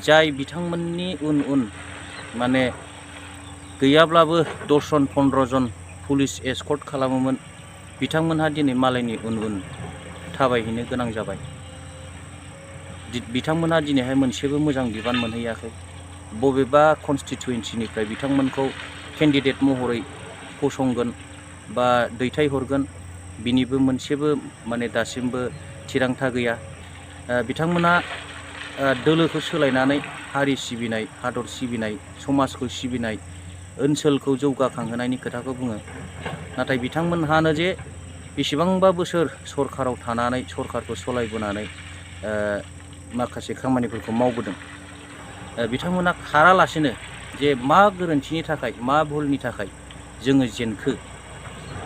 जाय बिथांमोननि उन उन माने गैयाब्लाबो 10 जन 15 जन पुलिस एस्कर्ट खालामोमोन बिथांमोनहा दिनै मालायनि उन उन थाबायहैनो गोनां जाबाय। बिथांमोनहा दिनैहाय मोनसेबो मोजां बिबान मोनहैयाखै। बबेबा कनस्टिटुएन्सिनिफ्राय बिथांमोनखौ केन्डिडेट महरै फसंगोन बा दैथायहरगोन बिनिबो मोनसेबो माने दासिमबो थिरांथा गैया। बिथांमोना दोलोखौ सोलायनानै हारि सिबिनाय, हादर सिबिनाय, समाजखौ सिबिनाय, ओनसोलखौ जौगाखांहोनायनि खोथाखौ बुङो। नाथाय बिथांमोनहानो जे बेसेबांबा बोसोर सरखाराव थानानै सरखारखौ सलायबोनानै माखासे खामानिफोरखौ मावबोदों। बिथांमोना खारालासेनो जे मा गोरोन्थिनि थाखाय मा भुलनि थाखाय जोङो जेनखो,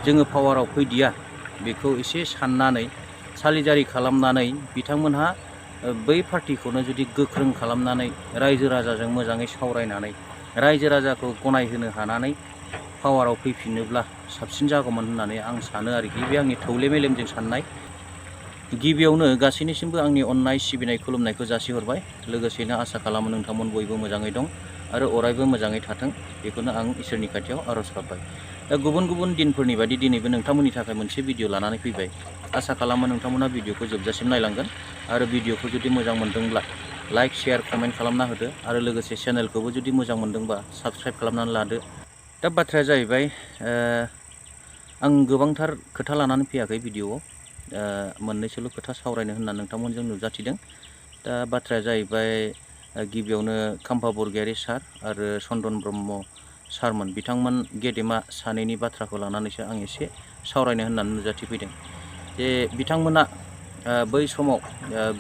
जोङो पावाराव फैदिया, बेखौ एसे साननानै सालिजारि खालामनानै बिथांमोनहा बै पार्टिखौनो जुदि गोख्रों खालामनानै रायजो राजाजों मोजाङै सावरायनानै रायजो राजाखौ गनायहोनो हानानै पावाराव फैफिनोब्ला साबसिन जागौमोन होननानै आं सानो आरोखि। बे आंनि थौले मेलेमजों साननाय। गिबियावनो गासैनिसिमबो आंनि अननाय सिबिनाय खुलुमनायखौ जासिहरबाय। लोगोसेनो आसा खालामो नोंथांमोन बयबो मोजाङै दं आरो अरायबो मोजाङै थाथों, बेखौनो आं इसोरनि खाथियाव आर'ज गाबबाय। दा गुबुन गुबुन दिनफोरनि बायदि दिनैबो नोंथांमोननि थाखाय मोनसे भिडिअ लानानै फैबाय। आसा खालामो नोंथांमोना भिडिअखौ जोबजासिम नायलांगोन आरो भिडिअखौ जुदि मोजां मोनदोंब्ला लाइक, शेयार, कमेन्ट खालामना होदो आरो लोगोसे चेनेलखौबो जुदि मोजां मोनदोंबा साबस्क्राइब खालामनानै लादो। दा बाथ्राया जाहैबाय आं गोबांथार खोथा लानानै फैयाखै भिडिअआव, मोननैसोल' खोथा सावरायनो होनना नोंथांमोनजों नुजाथिदों। दा बाथ्राया जाहैबाय गिबियावनो खाम्फा बरगयारि सार आरो चन्दन ब्रह्म सारमोन, बिथांमोन गेदेमा सानैनि बाथ्राखौ लानानैसो आं एसे सावरायनो होननानै नुजाथिफैदों। जे बिथांमोना बै समाव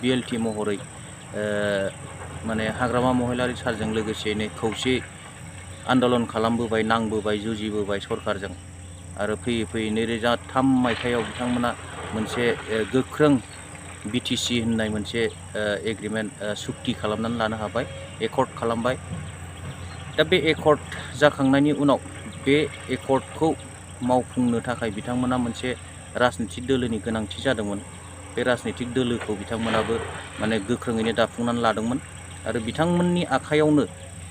BLT महरै माने हाग्रामा महिलारि सारजों लोगोसेनो खौसे आन्दलन खालामबोबाय, नांबोबाय, जुजिबोबाय सरखारजों। आरो फैयै फैयै 2003 मायथाइयाव बिथांमोना मोनसे गोख्रों BTC होननाय मोनसे एग्रिमेन्ट सुक्ति खालामनानै लानो हाबाय, एकर्ड खालामबाय। दा बे एकर्ड जाखांनायनि उनाव बे एकर्डखौ मावफुंनो थाखाय बिथांमोना मोनसे राजनितिक दोलोनि गोनांथि जादोंमोन। बे राजनितिक दोलोखौ बिथांमोनाबो माने गोख्रोङैनो दाफुंनानै लादोंमोन आरो बिथांमोननि आखायावनो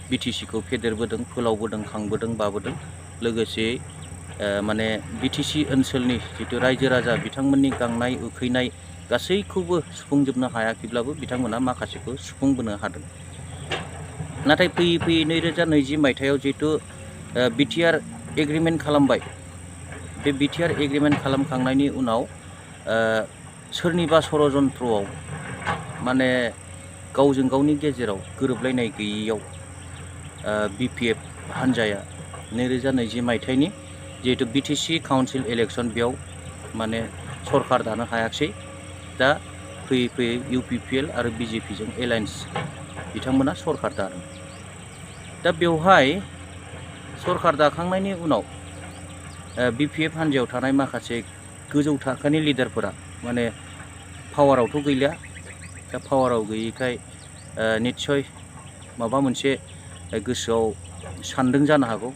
BTCखौ फेदेरबोदों, फोलावबोदों, खांबोदों, बाबोदों। लोगोसे माने BTC ओनसोलनि जिथु रायजो राजा बिथांमोननि गांनाय उखैनाय गासैखौबो सुफुंजोबनो हायाखैब्लाबो बिथांमोना माखासेखौ सुफुंबोनो हादों। नाथाय फैयै फैयै 2020 मायथाइयाव जिहेतु BTR एग्रिमेन्ट खालामबाय, बे BTR एग्रिमेन्ट खालामखांनायनि उनाव सोरनिबा षड़यन्त्रआव माने गावजों गावनि गेजेराव गोरोबलायनाय गैयैयाव BPF हान्जाया 2020 मायथाइनि जिहेतु BTC काउन्सिल इलेक्सन बेयाव माने सरखार दानो हायाखिसै। दा फैयै फैयै UPPL आरो BJPजों एलायन्स बिथांमोना सरखार दादों। दा बेवहाय सरखार दाखांनायनि उनाव BPF हान्जायाव थानाय माखासे गोजौ थाखोनि लिडारफोरा माने पावारावथ' गैलिया। दा पावाराव गैयैखाय निस्सय माबा मोनसे गोसोआव सानदों जानो हागौ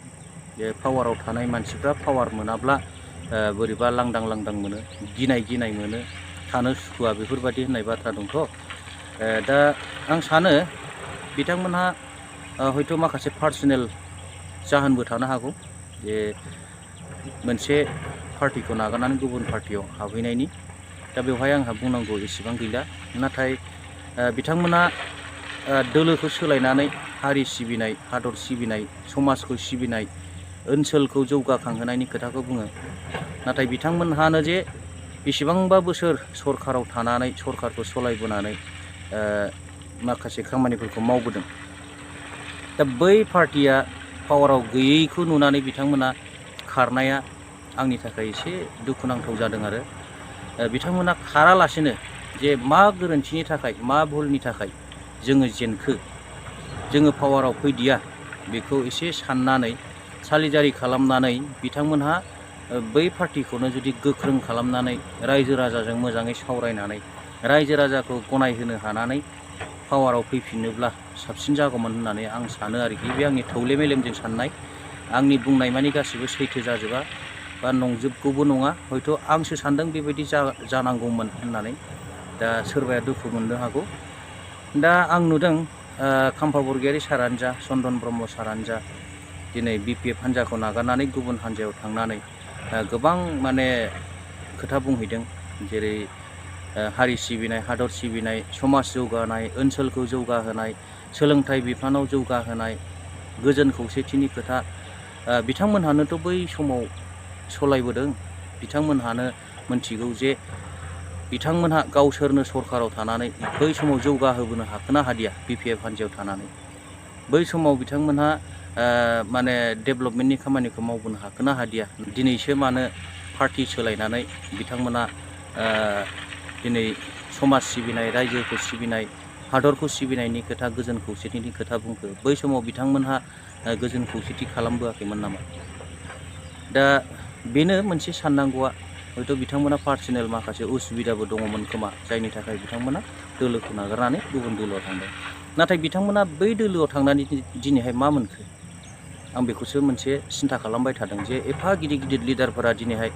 जे पावाराव थानाय मानसिफ्रा पावार मोनाब्ला बोरैबा लांदां लांदां मोनो, गिनाय गिनाय मोनो, थानो सुखुवा, बेफोरबायदि होननाय बाथ्रा दंथ'। दा आं सानो बिथांमोनहा हयथ' माखासे पार्सनेल जाहोनबो थानो हागौ जे मोनसे पार्टिखौ नागारनानै गुबुन पार्टियाव हाबहैनायनि। दा बेवहाय आंहा बुंनांगौ एसेबां गैला। नाथाय बिथांमोना दोलोखौ सोलायनानै हारि सिबिनाय, हादर सिबिनाय, समाजखौ सिबिनाय, ओनसोलखौ जौगाखांहोनायनि खोथाखौ बुङो। नाथाय बिथांमोनहानो जे बेसेबांबा बोसोर सरखाराव थानानै सरखारखौ सलायबोनानै माखासे खामानिफोरखौ मावबोदों। दा बै पार्टिया पावाराव गैयैखौ नुनानै बिथांमोना खारनाया आंनि थाखाय एसे दुखुनांथाव जादों। आरो बिथांमोना खारालासेनो जे मा गोरोन्थिनि थाखाय मा भुलनि थाखाय जोङो जेनखो, जोङो पावाराव फैदिया, बेखौ एसे साननानै सालिजारि खालामनानै बिथांमोनहा बै पार्टिखौनो जुदि गोख्रों खालामनानै रायजो राजाजों मोजाङै सावरायनानै रायजो राजाखौ गनायहोनो हानानै पावाराव फैफिनोब्ला साबसिन जागौमोन होननानै आं सानो आरोखि। बे आंनि थौले मेलेमजों साननाय। आंनि बुंनाय मानि गासिबो सैथो जाजोबा बा नंजोबगौबो नङा। हयथ' आंसो सानदों बेबायदि जानांगौमोन होननानै। दा सोरबाया दुखु मोननो हागौ। दा आं नुदों खाम्फा बरगयारि सार हान्जा चन्दन ब्रह्म सार हान्जा दिनै BPF हान्जाखौ नागारनानै गुबुन हान्जायाव थांनानै गोबां माने खोथा बुंहैदों, जेरै हारि सिबिनाय, हादर सिबिनाय, समाज जौगानाय, ओनसोलखौ जौगाहोनाय, सोलोंथाइ बिफानाव जौगाहोनाय, गोजोन खौसेथिनि खोथा बिथांमोनहानोथ' बै समाव सलायबोदों। बिथांमोनहानो मोनथिगौ जे बिथांमोनहा गावसोरनो सरकाराव थानानै बै समाव जौगाहोबोनो हाखोना हादिया BPF हान्जायाव थानानै। बै समाव बिथांमोनहा माने डेभेलपमेन्टनि खामानिखौ मावबोनो हाखोना हादिया। दिनैसो मानो पार्टि सोलायनानै बिथांमोना दिनै समाज सिबिनाय, रायजोखौ सिबिनाय, हादरखौ सिबिनायनि खोथा, गोजोन खौसेथिनि खोथा बुंखो। बै समाव बिथांमोनहा गोजोन खौसेथि खालामबोआखैमोन नामा? दा बेनो मोनसे साननांगौआ। हयथ' बिथांमोना पार्सनेल माखासे उसुबिदाबो दङमोन खोमा, जायनि थाखाय बिथांमोना दोलोखौ नागारनानै गुबुन दोलोआव थांदों। नाथाय बिथांमोना बै दोलोआव थांनानै दिनैहाय मा मोनखो? आं बेखौसो मोनसे सिन्था खालामबाय थादों जे एफा गिदिर गिदिर लिडारफोरा दिनैहाय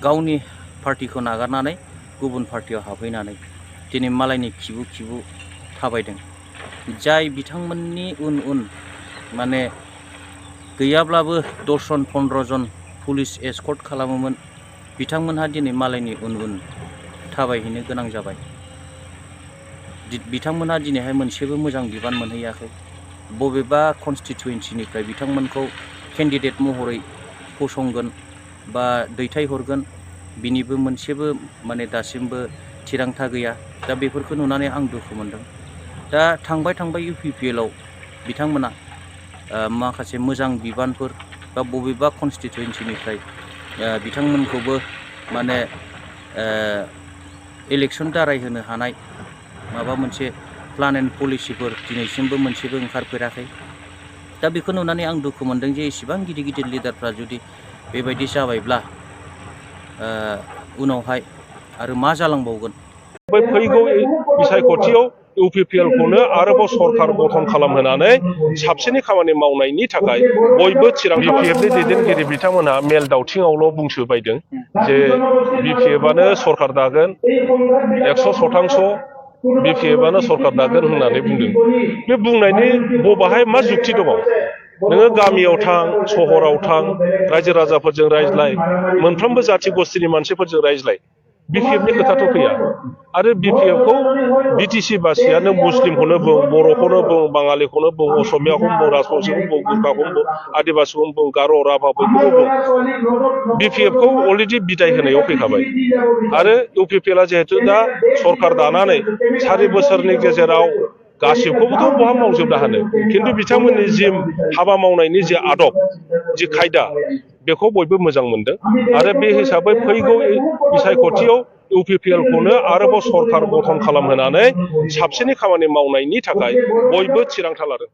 गावनि पार्टिखौ नागारनानै गुबुन पार्टियाव हाबहैनानै दिनै मालायनि खिबु खिबु थाबायदों। जाय बिथांमोननि उन उन माने गैयाब्लाबो 10 जन 15 जन पुलिस एस्कर्ट खालामोमोन, बिथांमोनहा दिनै मालायनि उन उन थाबायहैनो गोनां जाबाय। बिथांमोनहा दिनैहाय मोनसेबो मोजां बिबान मोनहैयाखै। बबेबा कनस्टिटुवेन्सिनिफ्राय बिथांमोनखौ केन्डिडेट महरै फसंगोन बा दैथायहरगोन, बिनिबो मोनसेबो माने दासिमबो थिरांथा गैया। दा बेफोरखौ नुनानै आं दुखु मोनदों। दा थांबाय UPPL आव बिथांमोना माखासे मोजां बिबानफोर बा बबेबा कनस्टिटुवेन्सिनिफ्राय बिथांमोनखौबो माने इलेक्सन दारायहोनो हानाय माबा मोनसे प्लान एन्ड पलिसिफोर दिनैसिमबो मोनसेबो ओंखारफेराखै। दा बेखौ नुनानै आं दुखु मोनदों जे इसिबां गिदिर गिदिर लिडारफ्रा जुदि बेबायदि जाबायब्ला उनावहाय आरो मा जालांबावगोन। बै फैगौ बिसायख'थियाव UPPL-खौनो आरोबाव सरकार गठन खालामहोनानै साबसिनै खामानि मावनायनि थाखाय बयबो थिरांथा लादों। BPF-नि दैदेनगिरि बिथांमोनहा मेल दावथिङावल' बुंसोबायदों जे BPF-आनो सरकार दागोन, 100% BPF-आनो सरकार दागोन होननानै बुंदों। बे बुंनायनि बबाहाय मा जुक्ति दङ? नोङो गामियाव थां, सहराव थां, रायजो राजाफोरजों रायज्लाय, मोनफ्रोमबो जाथि गस्थिनि मानसिफोरजों रायज्लाय, BPF-नि खोथाथ' फैया। आरो BPF-खौ BTC बासियानो मुस्लिमखौनो बुं, बर'खौनो बुं, बाङालिखौनो बुं, असमियाखौनो बुं, राजबंसिखौनो बुं, गुरखाखौनो बुं, आदिबासिखौनो बुं, गार', राभा बयखौबो बुं, BPF-खौ अलरेडि बिदाय होनायाव फैखाबाय। आरो UPPL-आ जिहेतु दा सरकार दानानै 4 बोसोरनि गेजेराव गासिबखौबोथ' बहा मावजोबनो हानो, खिन्थु बिथांमोननि जि हाबा मावनायनि जि आदब, जि खायदा, बेखौ बयबो मोजां मोनदों। आरो बे हिसाबै फैगौ बिसायख'थियाव UPPL-खौनो आरोबाव सरकार गठन खालामहोनानै साबसिनै खामानि मावनायनि थाखाय बयबो थिरांथा लादों।